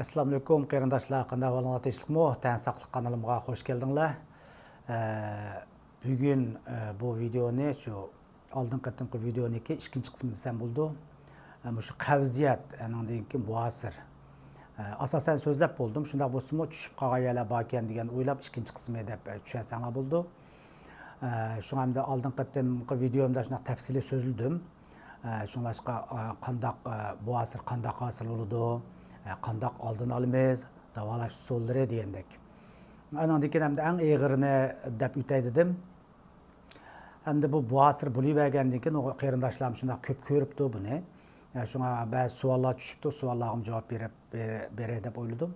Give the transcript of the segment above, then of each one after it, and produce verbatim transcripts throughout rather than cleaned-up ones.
ئەسسالامۇئەلەيكۇم قېرىنداشلار، قانداق ئەھۋالىڭلار، تىنچلىقمۇ؟ تەن ساقلىق قانىلىمغا خوش كەلدىڭلار. ئە، بۈگۈن، ئە، بۇ ۋىدېئونى، شۇ ئالدىنقى قېتىمقى ۋىدېئونىڭكى ئىككىنچى قىسمى دېسەم بولىدۇ. ئە، مۇشۇ قەۋزىيەت، ئانىڭدىن كېيىن بوۋاسىر. ئە، ئاساسەن سۆزلەپ بولدۇم، شۇنداق بولسىمۇ چۈشۈپ قالغان يەرلەر باركەن دېگەن ئويلاپ ئىككىنچى قىسمى دەپ، ئە، چۈشەنسەڭلار بولىدۇ. ئە، شۇڭا ئەمدى ئالدىنقى قېتىمقى ۋىدېئومدا شۇنداق تەپسىلىي سۆزلىدىم. ئە، شۇڭلاشقا، ئە، قانداق، ئە، بوۋاسىر قانداق ھاسىل بولىدۇ، ئە، قانداق ئالدىنى ئالىمىز، داۋالاش ئۇسۇللىرى دېگەندەك. ئانىڭدىن كېيىن ئەمدى ئەڭ ئېغىرىنى دەپ ئۆتەي دېدىم. ئەمدى بۇ بوۋاسىر بولۇۋەرگەندىن كېيىن، ئۇ قېرىنداشلارمۇ شۇنداق كۆپ كۆرۈپتۇ بۇنى. ئە، شۇڭا بەزى سوئاللار چۈشۈپتۇ، سوئاللارغىمۇ جاۋاب بېرىپ، بېرە-، بېرەي دەپ ئويلىدىم.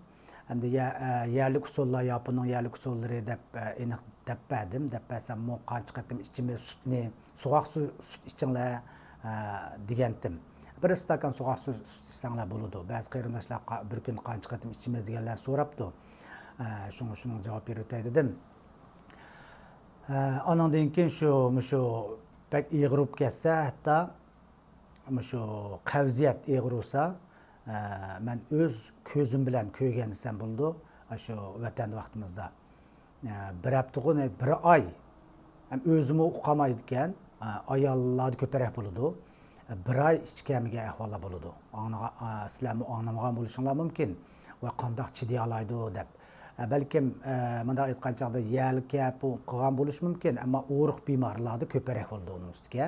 ئەمدى يە-، ئە، يەرلىك ئۇسۇللار، ياپوننىڭ يەرلىك ئۇسۇللىرى دەپ، ئە، ئېنىق دەپ بەردىم. دەپ بەرسەممۇ، قانچە قېتىم ئىچىمىز سۈتنى، سوغۇق سۇ-، سۈت ئىچىڭلار، ئە، دېگەنتىم. بىر ئىستاكان سوغۇق سۇ-، سۈت ئىچسەڭلار بولىدۇ. بەزى قېرىنداشلار قا-، بىر كۈندە قانچە قېتىم ئىچىمىز دېگەنلەرنى سوراپتۇ. ئە، شۇڭا شۇنىڭغا جاۋاب بېرىۋېتەي دېدىم. ئە، ئانىڭدىن كېيىن شۇ، مۇشۇ بەك ئېغىر بولۇپ كەتسە، ھەتتا مۇشۇ قەۋزىيەت ئېغىر بولسا، ئە، مەن ئۆز كۆزۈم بىلەن كۆرگەن دېسەم بولىدۇ، ئاشۇ ۋەتەندە ۋاقتىمىزدا. ئە، بىر ھەپتىغۇ نە بىر ئاي، ھەم ئۆزىمۇ ئۇقالمايدىكەن، ئە، ئاياللاردا كۆپرەك بولىدۇ. ئە، بىر ئاي ئىچكەلمىگەن ئەھۋاللار بولىدۇ. ئاڭلىغا-، ئە، سىلەرمۇ ئاڭلىمىغان بولۇشۇڭلار مۇمكىن. ۋە قانداق چىدىيالايدۇ دەپ. ئە، بەلكىم، ئە، مۇنداق ئېيتقان چاغدا يەرلىك كەپ قىلغان بولۇشى مۇمكىن، ئەمما ئورۇق بىمارلاردا كۆپرەك بولىدۇ ئۇنىڭ ئۈستىگە.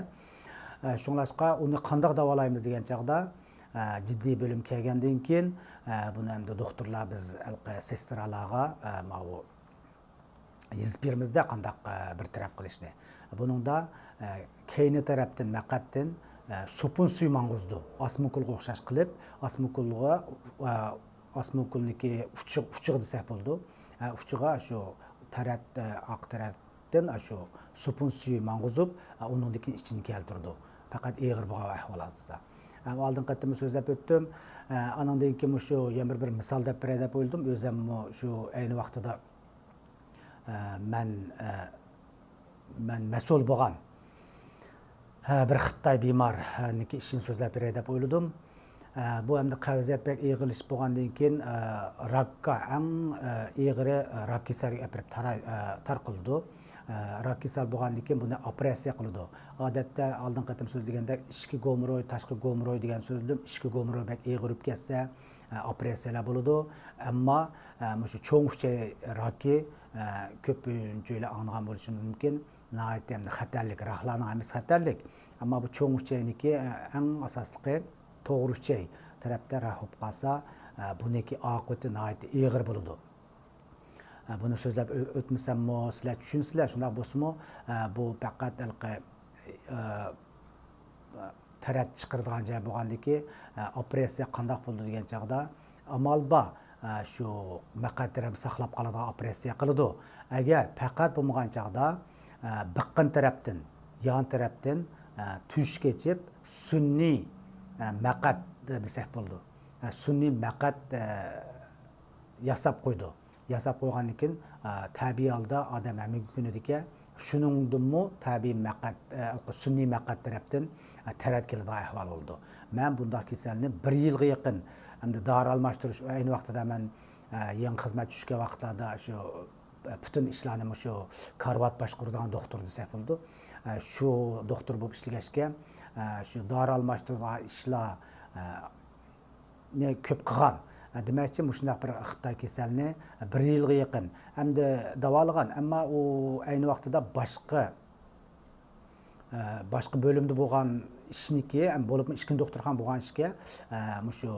ئە، شۇڭلاشقا ئۇنى قانداق داۋالايمىز دېگەن چاغدا، ئە، جىددىي بۆلۈم كەلگەندىن كېيىن، ئە، بۇنى ئەمدى دوختۇرلار بىز ھېلىقى سېسترالارغا، ئە، ماۋۇ يېزىپ بېرىمىزدە قانداق، ئە، بىر تەرەپ قىلىشنى. بۇنىڭدا، ئە، كەينى تەرەپتىن، مەقئەتتىن، ئە، سوپۇن سۈيى ماڭغۇزىدۇ. ئاسمىكۈلگە ئوخشاش قىلىپ، ئاسمىكۈلگە، ئە، ئاسمىكۈلنىڭكى ئۇچى-، ئۇچىغا دېسەك بولىدۇ. ئە، ئۇچىغا شۇ تەرەت، ئە، ئاق تەرەتتىن، ئە، شۇ سوپۇن سۈيى ماڭغۇزۇپ، ئە، ئۇنىڭدىن كېيىن ئىچىنى كەلتۈرىدۇ. پەقەت ئېغىر بولغان ئەھۋال ھازىردا. ئە، ئالدىنقى قېتىممۇ سۆزلەپ ئۆتتۈم. ئە، ئانىڭدىن كېيىن مۇشۇ يەنە بىر، بىر مىسال دەپ بېرەي دەپ ئويلىدىم. ئۆزەممۇ شۇ ئەينى ۋاقتىدا ئە، مەن، ئە، مەن مەسئۇل بولغان، ھە، بىر خىتاي بىمارنىڭكى ئىشىنى سۆزلەپ بېرەي دەپ ئويلىدىم. ئە، بۇ ئەمدى قەۋزىيەت بەك ئېغىرلىشىپ بولغاندىن كېيىن، ئە، راكقا، ئەڭ، ئە، ئېغىرى، ئە، راك كېسەلگە ئەپىرىپ تاراي-، ئە، تارقىلىدۇ. ئە، راك كېسەل بولغاندىن كېيىن بۇنى ئوپېراتسىيە قىلىدۇ. ئادەتتە ئالدىنقى قېتىم سۆزلىگەندە ئىچكى گوموروي، تاشقى گوموروي دېگەن سۆزلىدىم. ئىچكى گوموروي بەك ئېغىرىپ كەتسە، ئە، ئوپېراتسىيەلەر بولىدۇ. ئەمما، ئە، مۇشۇ چوڭ ئۈچەي راكى، ئە، كۆپىنچىلەر ئاڭلىغان بولۇشى مۇمكىن، ناھايىتى ئەمدى خەتەرلىك، راكلارنىڭ ھەممىسى خەتەرلىك. ئەمما بۇ چوڭ ئۈچەينىڭكى، ئە، ئەڭ ئاساسلىقى توغرا ئۈچەي تەرەپتە راك بولۇپ قالسا، ئە، بۇنىڭكى ئاقىۋىتى ناھايىتى ئېغىر بولىدۇ. ئە، بۇنى سۆزلەپ ئۆ-، ئۆتمىسەممۇ، سىلەر چۈشىنىسىلەر، شۇنداق بولسىمۇ، ئە، بۇ پەقەت ھېلىقى، ئە، تەرەت چىقىرىدىغان جاي بولغاندىكى، ئە، ئوپېراتسىيە قانداق بولىدۇ دېگەن چاغدا، ئامال بار، ئە، شۇ مەقئەتلىرىنى ساقلاپ قالىدىغان ئوپېراتسىيە قىلىدۇ. ئەگەر پەقەت بولمىغان چاغدا، ئە، بىقىن تەرەپتىن، يان تەرەپتىن، ئە، تۆشۈك ئېچىپ، سۈنئىي، ئە، مەقئەت دېسەك بولىدۇ. ئە، سۈنئىي مەقئەت، ئە، ياساپ قويىدۇ. ياساپ قويغاندىن كېيىن، ئە، تەبىئىي ھالدا ئادەم ھەممىگە كۆنىدىكەن. شۇنىڭدىنمۇ تەبىئىي مەقئەت، ئە، سۈنئىي مەقئەت تەرەپتىن، ئە، تەرەت كېلىدىغان ئەھۋال بولىدۇ. مەن بۇنداق كېسەلنى بىر يىلغا يېقىن، ئەمدى دارى ئالماشتۇرۇش، ئەينى ۋاقتىدا مەن، ئە، يېڭى خىزمەت چۈشكەن ۋاقىتلاردا شۇ، ئە، پۈتۈن ئىشلارنى مۇشۇ كارىۋات باشقۇرىدىغان دوختۇر دېسەك بولىدۇ. ئە، شۇ دوختۇر بولۇپ ئىشلىگەچكە، ئە، شۇ دارى ئالماشتۇرىدىغان ئىشلار، ئە، نى كۆپ قىلغان. ئە، دېمەكچى، مۇشۇنداق بىر خىتاي كېسەلنى بىر يىلغا يېقىن ئەمدى داۋالىغان، ئەمما ئۇ ئەينى ۋاقتىدا باشقا، ئە، باشقا بۆلۈمدە بولغان ئىشنىكى، ئەم، بولۇپمۇ ئىككىنچى دوختۇرخانا بولغان ئىشكە، ئە، مۇشۇ،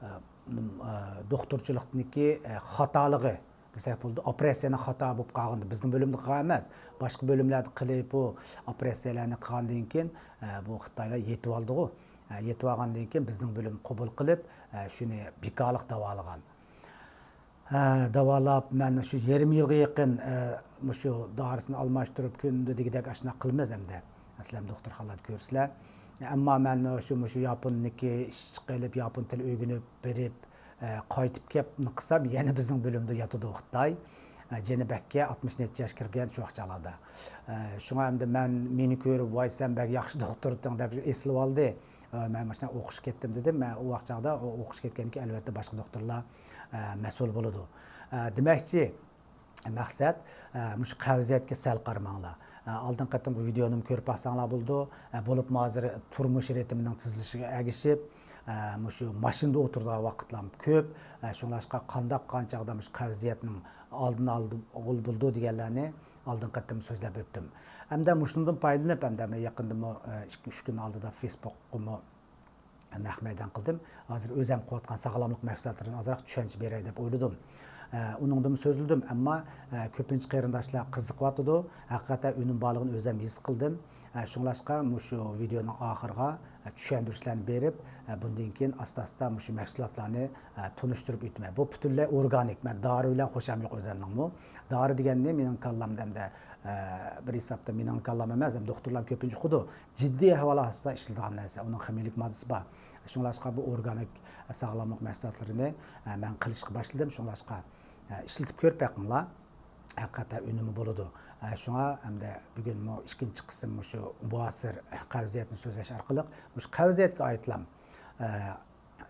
ئە، نېمە، ئە، دوختۇرچىلىقنىكى، ئە، خاتالىقى دېسەك بولىدۇ. ئوپېراتسىيەنىڭ خاتا بولۇپ قالغىنى بىزنىڭ بۆلۈمدە قىلغان ئەمەس. باشقا بۆلۈملەردە قىلىپ، بۇ ئوپېراتسىيەلەرنى قىلغاندىن كېيىن، ئە، بۇ خىتايلار يېتىۋالدىغۇ. ئە، يېتىۋالغاندىن كېيىن بىزنىڭ بۆلۈم قوبۇل قىلىپ، ئە، شۇنى بىكارلىق داۋالىغان. ئە، داۋالاپ، مەن شۇ يېرىم يىلغا يېقىن، ئە، مۇشۇ دارىسىنى ئالماشتۇرۇپ، كۈندە دېگۈدەك ئاشۇنداق قىلىمىز ئەمدى. ئەسلى ھەم دوختۇرخانىلاردا كۆرسىلەر. ئەمما مەن شۇ، مۇشۇ ياپوننىكى ئىشقا ئېلىپ، ياپون تىلى ئۆگىنىپ بېرىپ، ئە، قايتىپ كەپ نېمە قىلسام، يەنە بىزنىڭ بۆلۈمدە ياتىدۇ خىتاي. ئە، جېنى بەككە، ئاتمىش نەچچە ياش كىرگەن شۇ چاغلاردا. ئە، شۇڭا ئەمدى مەن، مېنى كۆرۈپ، «ۋاي، سەن بەك ياخشى دوختۇرتىڭ» دەپ ئېسىلىۋالدى. ئە، مەن مۇشۇنداق ئوقۇشقا كەتتىم دېدىم. مەن ئۇ ۋاق چاغدا ئوقۇشقا كەتكەندىن كېيىن، ئەلۋەتتە، باشقا دوختۇرلار، ئە، مەسئۇل بولىدۇ. ئە، دېمەكچى، مەقسەت، ئە، مۇشۇ قەۋزىيەتكە سەل قارىماڭلار. ئە، ئالدىنقى قېتىمقى ۋىدېونىمۇ كۆرۈپ باقساڭلار بولىدۇ. ئە، بولۇپمۇ ھازىر تۇرمۇش رىتىمىنىڭ تېزلىشىگە ئەگىشىپ، ئە، مۇشۇ ماشىنىدا ئولتۇرىدىغان ۋاقىتلارمۇ كۆپ. ئە، شۇڭلاشقا قانداق قانچە ئادەم مۇشۇ قەۋزىيەتنىڭ ئالدىنى ئالغىلى بولىدۇ دېگەنلەرنى ئالدىنقى قېتىم سۆزلەپ ئۆتتۈم. ئەمدى مۇشۇندىن پايدىلىنىپ، ئەمدى مەن يېقىندىمۇ، ئە، ئىككى، ئۈچ كۈن ئالدىدا فېيسبۇكقىمۇ نەق مەيدان قىلدىم. ھازىر ئۆزۈم قىلىۋاتقان ساغلاملىق مەھسۇلاتلىرىدىن ئازراق چۈشەنچە بېرەي دەپ ئويلىدىم. ئە، ئۇنىڭدىمۇ سۆزلىدىم، ئەمما، ئە، كۆپىنچە قېرىنداشلار قىزىقىۋاتىدۇ. ھەقىقەتەن ئۈنۈم بارلىقىنى ئۆزۈم ھېس قىلدىم. ئە، شۇڭلاشقا مۇشۇ ۋىدېونىڭ ئاخىرىغا، ئە، چۈشەندۈرۈشلەرنى بېرىپ، ئە، بۇندىن كېيىن ئاستا-ئاستا مۇشۇ مەھسۇلاتلارنى، ئە، تونۇشتۇرۇپ ئۆتىمەن. بۇ پۈتۈنلەي ئورگانىك. مەن دارى بىلەن خوشام يوق ئۆزۈمنىڭمۇ. دارى دېگەننى مېنىڭ كاللامدا ئەمدى، ئە، بىر ھېسابتا مېنىڭ كاللام ئەمەس، ھەم دوختۇرلار كۆپىنچە ئۇقىدۇ. جىددىي ئەھۋال ئاستىدا ئىشلىتىدىغان نەرسە، ئۇنىڭ خىمىيىلىك ماددىسى بار. شۇڭلاشقا بۇ ئورگانىك ساغلاملىق مەھسۇلاتلىرىنى، ئە، مەن قىلىشقا باشلىدىم. شۇڭلاشقا، ئە، ئىشلىتىپ كۆرۈپ بېقىڭلار. ھەقىقەتەن ئۈنۈمى بولىدۇ. ئە، شۇڭا ئەمدى بۈگۈنمۇ ئىككىنچى قىسىم مۇشۇ بوۋاسىر قەۋزىيەتنى سۆزلەش ئارقىلىق مۇشۇ قەۋزىيەتكە ئائىتلام، ئە،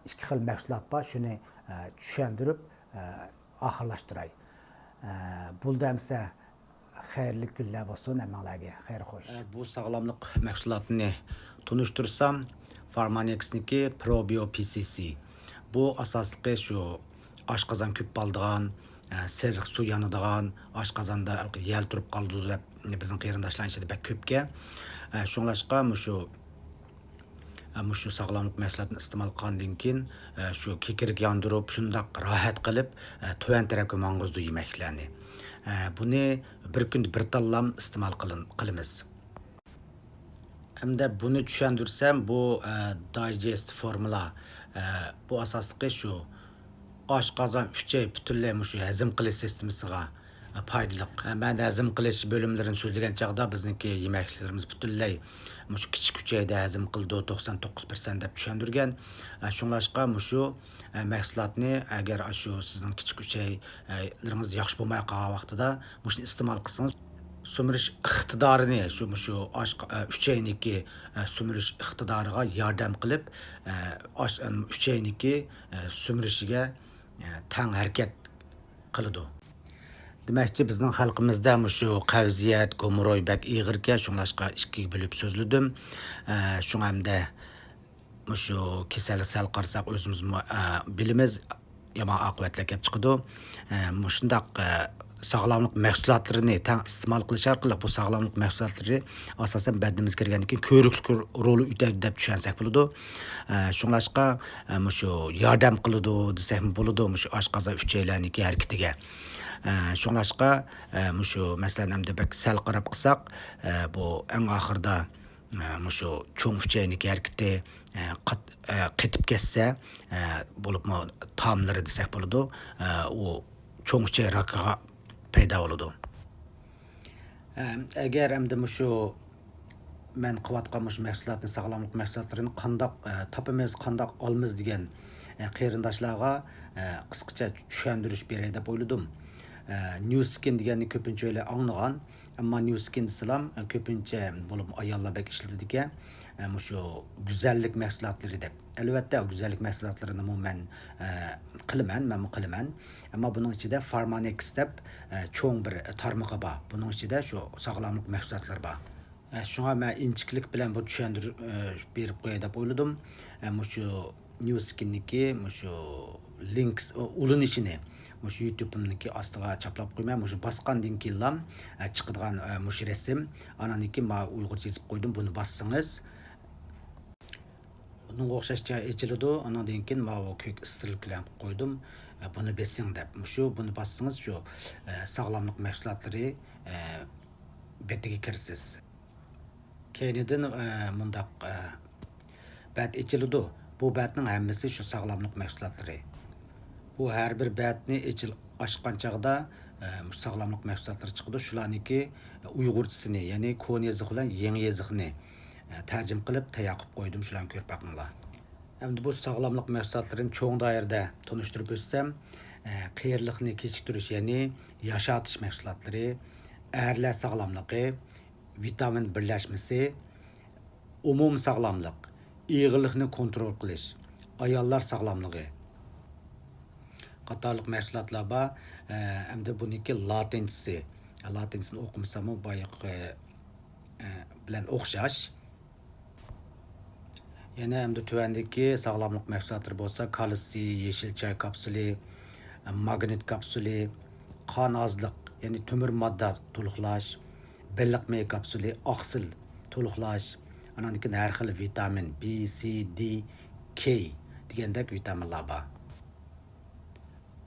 ئىككى خىل مەھسۇلات بار. شۇنى، ئە، چۈشەندۈرۈپ، ئە، ئاخىرلاشتۇراي. ئە، بولدى ئەمسە، خەيرلىك كۈنلەر بولسۇن ھەممىڭلارگە. خەير خوش. ئە، بۇ ساغلاملىق مەھسۇلاتىنى تونۇشتۇرسام، فارمانېكسنىڭكى پروبىيو پى سى سى. بۇ ئاساسلىقى شۇ ئاشقازان كۆپ بالىدىغان، ئە، سېرىق سۇ يانىدىغان، ئاشقازاندا يەل تۇرۇپ قالىدۇ دەپ بىزنىڭ قېرىنداشلارنىڭ ئىچىدە بەك كۆپكەن. ئە، شۇڭلاشقا مۇشۇ، ئە، مۇشۇ ساغلاملىق مەھسۇلاتىنى ئىستېمال قىلغاندىن كېيىن، ئە، شۇ كېكىرىك ياندۇرۇپ، شۇنداق راھەت قىلىپ، ئە، تۆۋەن تەرەپكە ماڭغۇزىدۇ يېمەكلەرنى. ئە، بۇنى بىر كۈندە بىر تاللام ئىستېمال قىلىن-، قىلىمىز. ئەمدى بۇنى چۈشەندۈرسەم، بۇ، ئە، دايجېست فورمۇلا، ئە، بۇ ئاساسلىقى شۇ ئاشقازان ئۈچەي پۈتۈنلەي مۇشۇ ھەزىم قىلىش سىستېمىسىغا، ئە، پايدىلىق. ئە، مەن ھەزىم قىلىش بۆلۈملىرىنى سۆزلىگەن چاغدا بىزنىڭكى يېمەكلىكلىرىمىز پۈتۈنلەي مۇشۇ كىچىك ئۈچەيدە ھەزىم قىلىدۇ، توقسان توققۇز پىرسەنت دەپ چۈشەندۈرگەن. ئە، شۇڭلاشقا مۇشۇ، ئە، مەھسۇلاتنى ئەگەر ئاشۇ سىزنىڭ كىچىك ئۈچەيلىرىڭىز ياخشى بولماي قالغان ۋاقتىدا مۇشۇنى ئىستېمال قىلسىڭىز، سۈمۈرۈش ئىقتىدارىنى، شۇ، مۇشۇ ئاشقا-، ئە، ئۈچەينىكى، ئە، سۈمۈرۈش ئىقتىدارىغا ياردەم قىلىپ، ئە، ئاش-، ئەم، ئۈچەينىكى، ئە، سۈمۈرۈشىگە، ئە، تەڭ ھەرىكەت قىلىدۇ. دېمەكچى، بىزنىڭ خەلقىمىزدە مۇشۇ قەۋزىيەت، گوموروي بەك ئېغىركەن، شۇڭلاشقا ئىككىگە بۆلۈپ سۆزلىدىم. ئە، شۇڭا ئەمدى مۇشۇ كېسەلگە سەل قارىساق ئۆزىمىزمۇ، ئە، بىلىمىز، يامان ئاقىۋەتلەر كەپ چىقىدۇ. ئە، مۇشۇنداق، ئە، ساغلاملىق مەھسۇلاتلىرىنى تەڭ ئىستېمال قىلىش ئارقىلىق بۇ ساغلاملىق مەھسۇلاتلىرى ئاساسەن بەدىنىمىزگە كىرگەندىن كېيىن كۆرۈكلۈك رولى ئۆتەيدۇ دەپ چۈشەنسەك بولىدۇ. ئە، شۇڭلاشقا، ئە، مۇشۇ ياردەم قىلىدۇ دېسەكمۇ بولىدۇ، مۇشۇ ئاشقازان ئۈچەيلەرنىڭكى ھەرىكىتىگە. ئە، شۇڭلاشقا، ئە، مۇشۇ مەسىلەن ئەمدى بەك سەل قاراپ قىلساق، ئە، بۇ ئەڭ ئاخىرىدا ئە، مۇشۇ چوڭ ئۈچەينىڭكى ھەرىكىتى، ئە، قات-، ئە، قېتىپ كەتسە، ئە، بولۇپمۇ تاملىرى دېسەك بولىدۇ، ئە، ئۇ چوڭ ئۈچەي راكىغا پەيدا بولىدۇ. ئە، ئەگەر ئەمدى مۇشۇ مەن قىلىۋاتقان مۇشۇ مەھسۇلاتنى، ساغلاملىق مەھسۇلاتلىرىنى قانداق، ئە، تاپىمىز، قانداق ئالىمىز دېگەن، ئە، قېرىنداشلارغا، ئە، قىسقىچە چۈشەندۈرۈش بېرەي دەپ ئويلىدىم. ئە، نيۇ سكىن دېگەننى كۆپىنچە ئاڭلىغان، ئەمما نيۇ سكىن دېسىلام، كۆپىنچە بولۇپ ئاياللار بەك ئىشلىتىدىكەن، ئە، مۇشۇ گۈزەللىك مەھسۇلاتلىرى دەپ. ئەلۋەتتە، گۈزەللىك مەھسۇلاتلىرىنىمۇ مەن، ئە، قىلىمەن، مەنمۇ قىلىمەن. ئەمما بۇنىڭ ئىچىدە فارمانېكس دەپ، ئە، چوڭ بىر تارمىقى بار. بۇنىڭ ئىچىدە شۇ ساغلاملىق مەھسۇلاتلىرى بار. ئە، شۇڭا مەن ئىنچىكىلىك بىلەن بۇ چۈشەندۈرۈپ، ئە، بېرىپ قوياي دەپ ئويلىدىم. ئە، مۇشۇ نيۇ سكىننىكى مۇشۇ لىنكس ئۇلىنىشىنى مۇشۇ يۇتۇبىمنىڭكى ئاستىغا چاپلاپ قويىمەن. مۇشۇ باسقاندىن كېيىنلا، ئە، چىقىدىغان، ئە، مۇشۇ رەسىم. ئاناندىن كېيىن ماۋۇ ئۇيغۇرچە يېزىپ قويدۇم، بۇنى باسسىڭىز. بۇنىڭغا ئوخشاشچە ئېچىلىدۇ. ئاناندىن كېيىن ماۋۇ كۆك ئىستىرلىك بىلەن قويدۇم. ئە، بۇنى بېسىڭ دەپ. مۇشۇ بۇنى باسسىڭىز شۇ، ئە، ساغلاملىق مەھسۇلاتلىرى، ئە، بېتىگە كىرىسىز. كەينىدىن، ئە، مۇنداق، ئە، بەت ئېچىلىدۇ. بۇ بەتنىڭ ھەممىسى شۇ ساغلاملىق مەھسۇلاتلىرى. بۇ ھەر بىر بەتنى ئېچىل-، ئاچقان چاغدا، ئە، مۇشۇ ساغلاملىق مەھسۇلاتلىرى چىقىدۇ. شۇلارنىڭكى ئۇيغۇرچىسىنى، يەنى كونا يېزىق بىلەن يېڭى يېزىقنى، ئە، تەرجىمە قىلىپ تەييار قىلىپ قويدۇم. شۇلارنى كۆرۈپ باقىڭلار. ئەمدى بۇ ساغلاملىق مەھسۇلاتلىرىنى چوڭ دائىرىدە تونۇشتۇرۇپ ئۆتسەم، ئە، قېرىلىقنى كېچىكتۈرۈش، يەنى ياشارتىش مەھسۇلاتلىرى، ئەرلەر ساغلاملىقى، ۋىتامىن بىرلەشمىسى، ئومۇمىي ساغلاملىق، ئېغىرلىقنى كونترول قىلىش، ئاياللار ساغلاملىقى قاتارلىق مەھسۇلاتلار بار. ئە، ئەمدى بۇنىڭكى لاتىنچىسى، لاتىنچىسىنى ئوقۇمىساممۇ بايىقى، ئە، بىلەن ئوخشاش. يەنە ئەمدى تۆۋەندىكى ساغلاملىق مەھسۇلاتلىرى بولسا كالتسىي، يېشىل چاي كاپسۇلى، ماگنىت كاپسۇلى، قان ئازلىق، يەنى تۆمۈر ماددا تولۇقلاش، بېلىق مېيى كاپسۇلى، ئاقسىل تولۇقلاش، ئاناندىن كېيىن ھەر خىل ۋىتامىن بى، سى، دى، كېي دېگەندەك ۋىتامىنلار بار.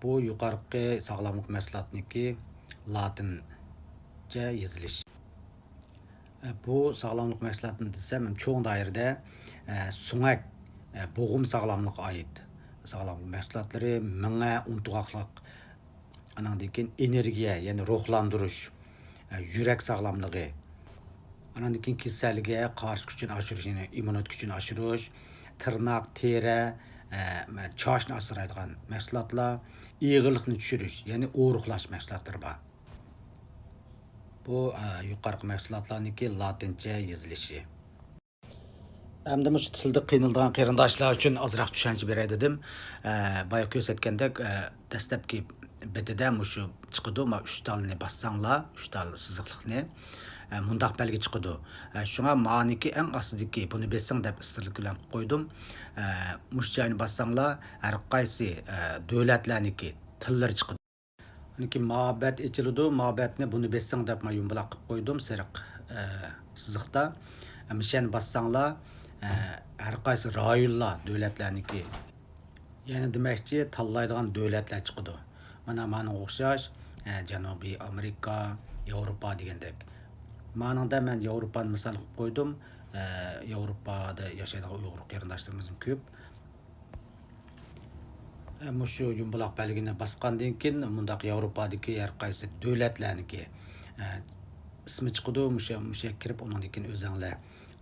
بۇ يۇقىرىقى ساغلاملىق مەھسۇلاتنىڭكى لاتىنچە يېزىلىشى. بۇ ساغلاملىق مەھسۇلاتىنى دېسەم، چوڭ دائىرىدە، ئە، سۆڭەك، ئە، بوغۇم ساغلاملىقىغا ئائىت ساغلاملىق مەھسۇلاتلىرى، مېڭە، ئۇنتۇغاقلىق، ئاناندىن كېيىن ئېنېرگىيە، يەنى روھلاندۇرۇش، ئە، يۈرەك ساغلاملىقى، ئاناندىن كېيىن كېسەلگە قارشى كۈچىنى ئاشۇرۇش، يەنى ئىممۇنىتېت كۈچىنى ئاشۇرۇش، تىرناق، تېرە، ئە، چاچنى ئاسرايدىغان مەھسۇلاتلار، ئېغىرلىقنى چۈشۈرۈش، يەنى ئورۇقلاش مەھسۇلاتلىرى بار. بۇ، ئە، يۇقىرىقى مەھسۇلاتلارنىڭكى لاتىنچە يېزىلىشى. ئەمدى مۇشۇ تىلدا قىينىلىدىغان قېرىنداشلار ئۈچۈن ئازراق چۈشەنچە بېرەي دېدىم. ئە، بايا كۆرسەتكەندەك، ئە، دەسلەپكى بېتىدە مۇشۇ چىقىدۇ، ما ئۈچ تالنى باسساڭلار، ئۈچ تال سىزىقلىقنى، ئە، مۇنداق بەلگە چىقىدۇ. ئە، شۇڭا مانىكى ئەڭ ئاستىدىكى بۇنى بېسىڭ دەپ ئىستىلىك بىلەن قىلىپ قويدۇم. ئە، مۇشۇ جاينى باسساڭلار، ھەر قايسى، ئە، دۆلەتلەرنىڭكى تىللىرى چىقىدۇ. ئاندىن كېيىن مابەت ئېچىلىدۇ. مابەتنى بۇنى بېسىڭ دەپ ما يۇمبىلاق قىلىپ قويدۇم سېرىق، ئە، سىزىقتا. ئەمدى شەنى باسساڭلار، ئە، ھەر قايسى رايونلار، دۆلەتلەرنىڭكى، يەنى دېمەكچى، تاللايدىغان دۆلەتلەر چىقىدۇ. مانا مانىڭغا ئوخشاش، ئە، جەنۇبىي ئامېرىكا، ياۋروپا دېگەندەك. مانىڭدا مەن ياۋروپانى مىسال قىلىپ قويدۇم. ئە، ياۋروپادا ياشايدىغان ئۇيغۇر قېرىنداشلىرىمىزمۇ كۆپ. ئە، مۇشۇ يۇمبىلاق بەلگىنى باسقاندىن كېيىن، مۇنداق ياۋروپادىكى ھەر قايسى دۆلەتلەرنىڭكى، ئە، ئىسمى چىقىدۇ. مۇشۇ، مۇشۇ يەرگە كىرىپ، ئۇنىڭدىن كېيىن ئۆزەڭلار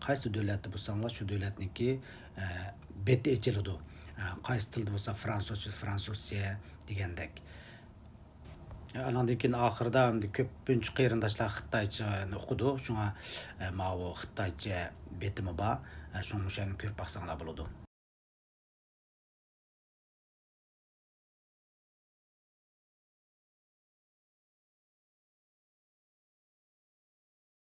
قايسى دۆلەتتە بولساڭلار، شۇ دۆلەتنىڭكى، ئە، بېتى ئېچىلىدۇ. ئە، قايسى تىلدا بولسا، فرانسۇزچە، فرانسۇزچە دېگەندەك. ئاناندىن كېيىن ئاخىرىدا ئەمدى كۆپىنچە قېرىنداشلار خىتايچىنى ئوقۇدۇ. شۇڭا، ئە، ماۋۇ خىتايچە بېتىمۇ بار. ئە، شۇڭا مۇشۇ يەرنى كۆرۈپ باقساڭلار بولىدۇ.